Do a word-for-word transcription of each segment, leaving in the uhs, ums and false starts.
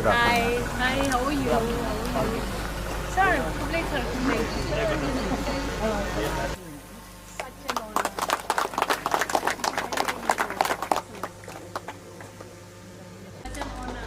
Hi. Hi, how are you? How are you? Sir, khublei, sir, khublei. Such an honor. Such an honor.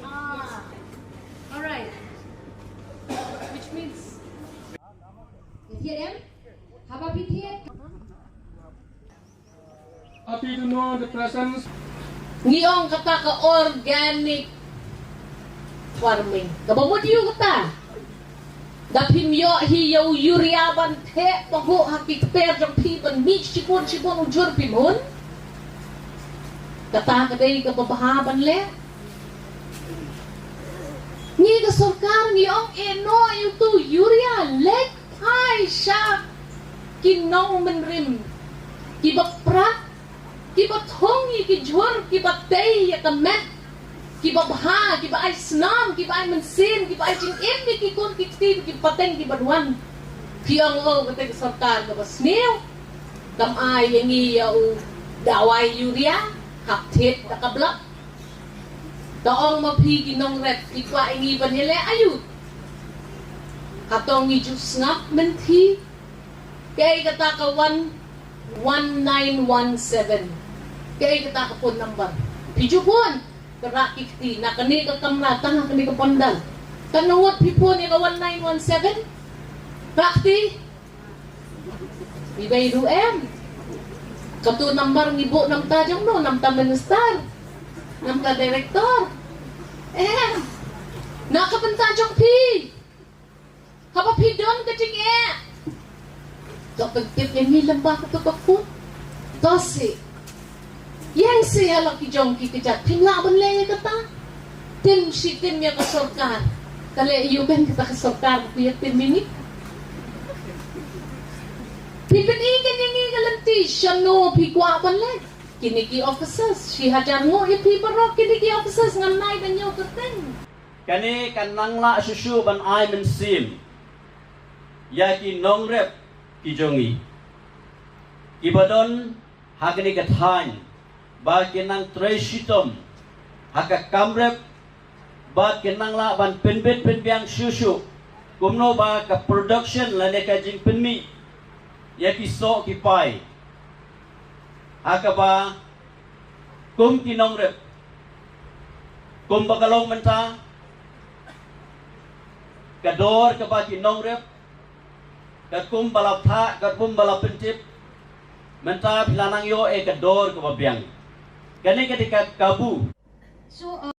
Ah. All right. Which means, haba phi thied. Happy to know the presence. Ngi ong kata ka organic farming. Kaba mut ïa u kata. Da phim ïoh hi ïa u urea ban theh pahuh ha ki kper jong phi ban mih shibun shibun u jhur phim hun. Kata ka dei kaba bha ban leh. Ngi ka sorkar ngi ong eh noh ïa utu u urea, leit phai sha ki nongmynrim kiba prak, kiba thung ïa ki jhur, kiba tei ïa ka met, kiba bha, kiba ai snam, kiba ai mynsiem, kiba ai jingim ïa ki khun ki kti, ki pateng kiba wan. Phi ong oh kata ka sorkar kaba sniew. Kam ai ïa ngi ïa u dawai urea, hap thied da ka block. Ka ong ma phi ki nongrep, phi kwah ïa ngi ban ïaleh aïu? Hato ngi ju sngap mynthi? Kaei kata ka one, one nine one seven? Kaei kata ka phone number? Phi ju phone, ka rah ki kti na kane ka kamra, tang ha kane ka pandal. Katno ngut phi phone ïa ka one nine one seven? Rah kti. Phi bei ruh em. Katu number ngi buh na bynta jong no, na bynta minister, na bynta director. Em. Na ka bynta jong phi. Haba phi don ka jingeh, to pyntip ïa ngi lyngba katu ka phone. To sih. Ïeng sih halor ki jong ki kjat, phim lah ban leh ïa kata. Tim shi tim ïa ka sorkar. Ka leh ïa u ban kata ka sorkar, phi ïa tim ïa ngi. Phi pyni ïa ngi ka lynti shano phi kwah ban leh. Kine ki officers, shi hajar nguh ïa phi baroh kine ki officers, ngan nai da hynñiew kyrteng. Kane kan nang lah shuh shuh ban ai mynsiem ïa ki nongrep ki jong ngi, kiba don ha kane ka thaiñ, ba kin nang trei shitom ha ka kam rep, bad kin nang lah ban pynbit pynbiang shuh shuh kumno ba ka production lane ka jingpynmih ïa ki soh ki pai ha kaba kum ki nongrep. Kumba ka long mynta, ka dor kaba ki nongrep, ka kum ba la phah, ka kum ba la pyntip, mynta phi la nang ïoh ïa ka dor kaba biang. Kane ka dei ka kabu. So, uh,